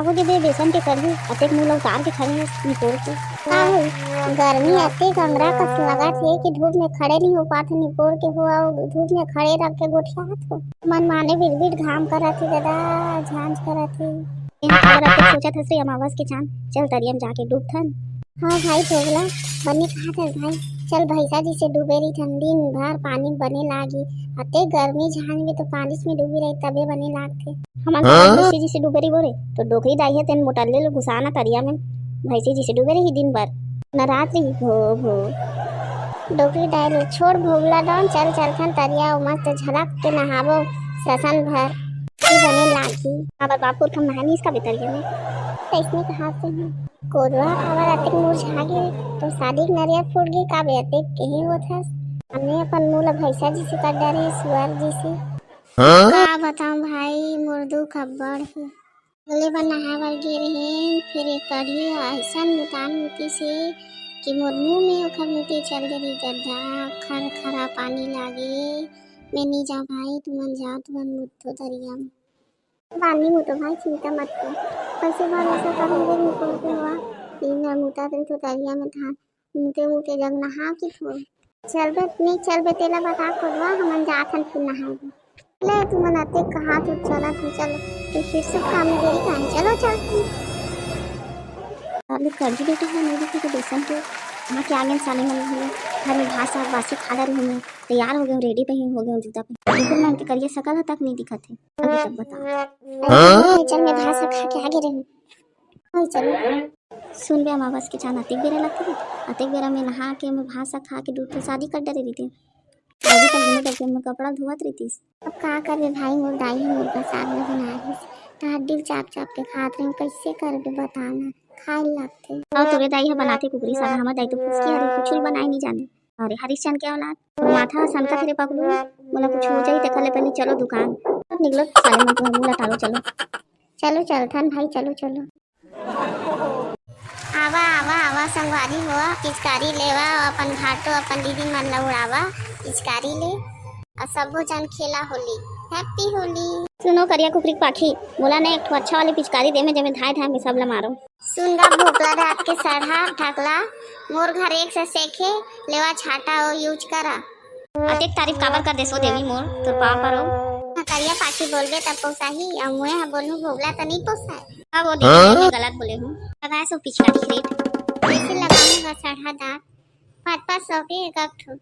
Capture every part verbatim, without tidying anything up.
हो गे बे, बेसन के कढ़ी, अतेक मुंह ला उतार के खड़े हस निपोर के। का होई? गर्मी अतेक अंगरा कस लगत हे कि धूप में खड़े नहीं हो पात हे निपोर के हो, अउ धूप में खड़े रह के गोठियात हो। मन माने बिरबिट घाम करत हे दादा, झांझ करत हे। एमा काबर अतेक सोचत हस रे अमावस के चांद? चल तरिया में जाके डूबथन। हाँ भाई भोगला, बने कहा था भाई, चल भैंसा जइसे डूबे रहिथन दिन भर पानी में बने लागी। अतेक गर्मी झांझ में तो पानी में डूबे रही तबे बने लागथे। हमन हाँ? भैंसी जइसे डूबे रहिबो रे, तो डोकरी दाई हे तेन मोटल्ले ल घुसाना तरिया में। भैंसी जइसे डूबे रही दिन भर, न रात रही भो भो। डोकरी दाई ल छोड़ भोगला डॉन, चल चलथन तरिया, ओ मस्त झलक के नहाबो ससन भर, फिर बने लागी। काबर बाप पुरखा नहानिस का बे तरिया में? तइसने कहा से हैं। कोदवा काबर अतेक मुरझा गे? तो शादी के नरियर फूट गे का बे अतेक केहे होत हस? हमने अपन मुंह ला भैंसा जइसे कर डारे, सुअर जइसे। हाँ? का बताऊं भाई, मोर दुख अब्बड़ हे। ले बर नहाए बर गे रहेन, फिर एक कढ़ी अइसन मुतान मुतिस हे कि मोर मुंह में ओखर मुते चल दे रही गड्ढा, खर खरा पानी लागे। मैं नी जाऊं भाई, तुमन जाओ, तुमन मुतो तरिया में। बानी मुतो भाई, चिंता मत कर, कैसे भरोसा करूंगे मुतो के हुआ? तीन बार मुता तेन तो तरिया में था, मुते मुते जग नहा के थोड़। चलबे नहीं चलबे तेला बता कोदवा, हमन जाथन फिर नहाए बर। ले तुमन अतेक कहा तू चला तू चलो, तू फिर से काम में देरी काहे? चलो चल। अरे कढ़ी बेटा है नहीं दिखे तो बेसन के। वहाँ के आगे साले मन घूमे, घर में भात साग बासी खा रही हूँ मैं। तैयार हो गए हूँ, रेडी पे ही हो गए हूँ, जूता पे। बिल्कुल मन के करिया सकल तक नहीं दिखत है। अभी तक बता। अरे चल मैं भात साग खा के आगे रहूँ। हाँ, चलो। सुन बे अमावस के चांद अतेक बेरा लगथे रे, अतेक बेरा में नहा के मैं भात साग खा के दूध के शादी कर डरे रहिते। अभी तक घूमे करके मैं कपड़ा धोवत रहितिस। अब का करबे भाई, मोर दाई ह मुर्गा साग ल बना रहिस, त हड्डी ल चाप चाप के खात रहिन, कैसे करबे बता ना, खाए ल लगथे। अउ तोरे दाई ह बनाथे कुकरी साग, हमर दाई तो फुसकी हरे, कुछु ल बनाए नहीं जाने। अरे हरिश्चंद के औलाद, माथा ह सनकत रे पगलू, मोला कुछ हो जाई तेकर ले पहले चलो दुकान। अब निकलो साले मन, तुम मुंह लटालो, चलो। चलो चलथन भाई, चलो चलो। आवा आवा आवा संगवारी हो, पिचकारी लेवा, अपन घाटो अपन दीदी मन ला उड़ावा पिचकारी ले। अउ सबो जन खेला होली, हैप्पी होली। सुनो करिया कुकरी के पाखी, मोला ना एक ठो अच्छा वाली पिचकारी दे में, जेमे धाय धाय में सब ला मारो। सुन गा भोकला रात के सड़हा ढकला, मोर घर एक से सेखे, लेवा छाटा ओ यूज करा। अतेक तारीफ काबर कर देसो देवी मोर, तोर पाँव परो। हाँ, करिया पाखी बोलबे तब पोसाही, अउ मुए ह बोलहूँ भोगला त नहीं पोसाय। अब वो देवी मोर गलत बोले हूँ। लगाए सो पिचकारी ग्रेट। कैसे लगाऊंगा सड़हा दांत? पाँच पाँच सौ के एक एक ठो।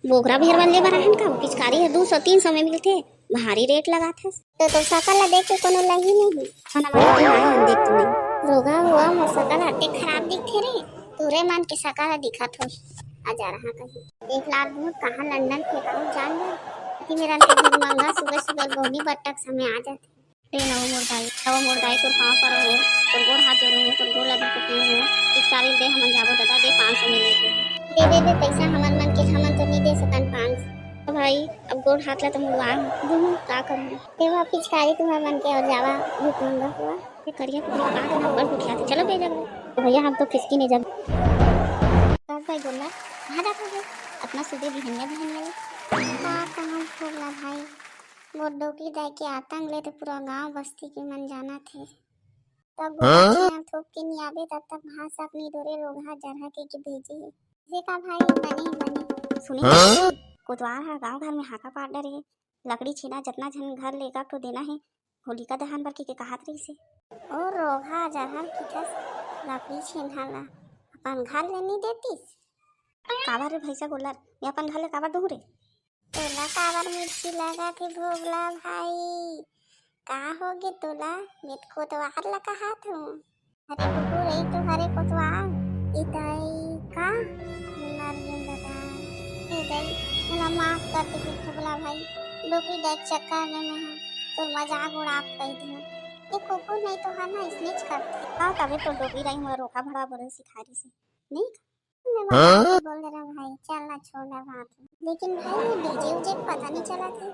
बोकरा भेड़वन ले बर आहन का? पिचकारी ह दू सौ तीन सौ में मिलथे, भारी रेट लगात हस। तो, तो सकल ला देख के कोनो लही नहीं। खाना वाला के नाम हम देख तो नहीं। रोगा हुआ मोर सकल अतेक खराब दिखथे रे, तोरे मन के सकल ह दिखत होही। आ जा रहा कहीं। एक लाख भूत कहाँ लंदन फेंकाऊ जान ले। अति मेरा तो भीड़ मंगा सुबह सुबह बोनी बट्टक समय आ जाते। रे नवा मोर दाई, नवा मोर दाई तोर पाँव परो हो, तोर गोड़ हाथ जोड़ो हो, तोर गोड़ लगी तो पियो हो। पिचकारी दे हमन जाबो दादा, दे पाँच सौ में ले। दे दे दे पैसा हमन मन के, हमन तो नहीं दे सकन पाँच सौ। भाई अब गोड़ हाथ ला तो मुड़वा दूँ, का करूँ? तेवा पिचकारी तुम्हार मन के और जावा भूत मंगा हुआ। ये करिया कुकरी का के नंबर उठिया थे। चलो बे जब। तो भैया हम तो खिसकी नहीं जब। का भाई बोलना? कहाँ जात हो बे? अतना सुबह बिहनिया बिहनिया ले। का कहाँ भोगला भाई? मोर डोकरी दाई के आतंक ले तो पूरा गांव बस्ती के मन जाना थे। तब हाँ? गोबर छेना थोप के नहीं आबे तब तक भात साग नहीं डोरे रोगहा जरहा के, के भेजे हे। जे का भाई बने बने। सुनी हाँ? कोतवार हा गांव घर में हाका पाट डरे हे। लकड़ी छेना जतना झन घर ले एक ठो देना हे, होलिका दहन बर के, के कहात रहिस हे। ओ रोगहा जरहा किथस लकड़ी छेना ला अपन घर ले नहीं देतिस? काबर रे भैंसा गोल्लर, मैं अपन घर ले काबर दूँ रे? तोला काबर मिर्ची लगत हे भोगला भाई? का होगे तोला? मैं कोतवार ला कहात हूँ। अरे कुकुर, ए तो हरे कोतवार। ए दाई का? मर गेन दादा। ए दाई, मोला माफ कर दे भोगला भाई। डोकरी दाई के चक्कर में मैं हा तोर मजाक उड़ाब कहि देहूँ। ए कुकुर नहीं तो हर ना इसनेच करथे। का तबे तो डोकरी दाई मोला रोगहा भड़ा बोले सिखा रहिस हे। नहीं मैं हाँ? बोल दे रहा भाई, चल ना छोड़ ना बात। लेकिन भाई ये डीजे उजे के पता नहीं चलत हे।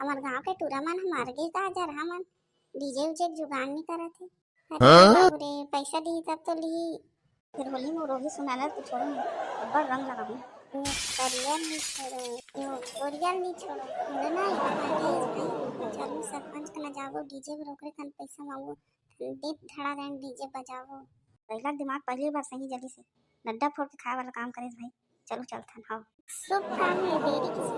हमर गांव के टूरा मन हमार गे का जरहा मन डीजे उजे के जुगाड़ नहीं करत हे। अरे हाँ? बाबू रे, पैसा दिही तब तो लिही। फिर होली में रोही सुनाना तो छोड़ो ना, अब्बड़ रंग लगाऊं। यो करिया नहीं छोड़ो, यो कोरिया नहीं छोड़ो। बोले ना, ये भाई, चलो सरपंच के ना जाबो, डीजे में रोकरे कन पैसा मांगो। दे धड़ा देन डीजे बजावो। बइला के दिमाग पहली बार सही जली से नड्डा फोड़ के खाए वाला काम करिस भाई। चलो चलथन, हाँ। शुभ काम में देरी किस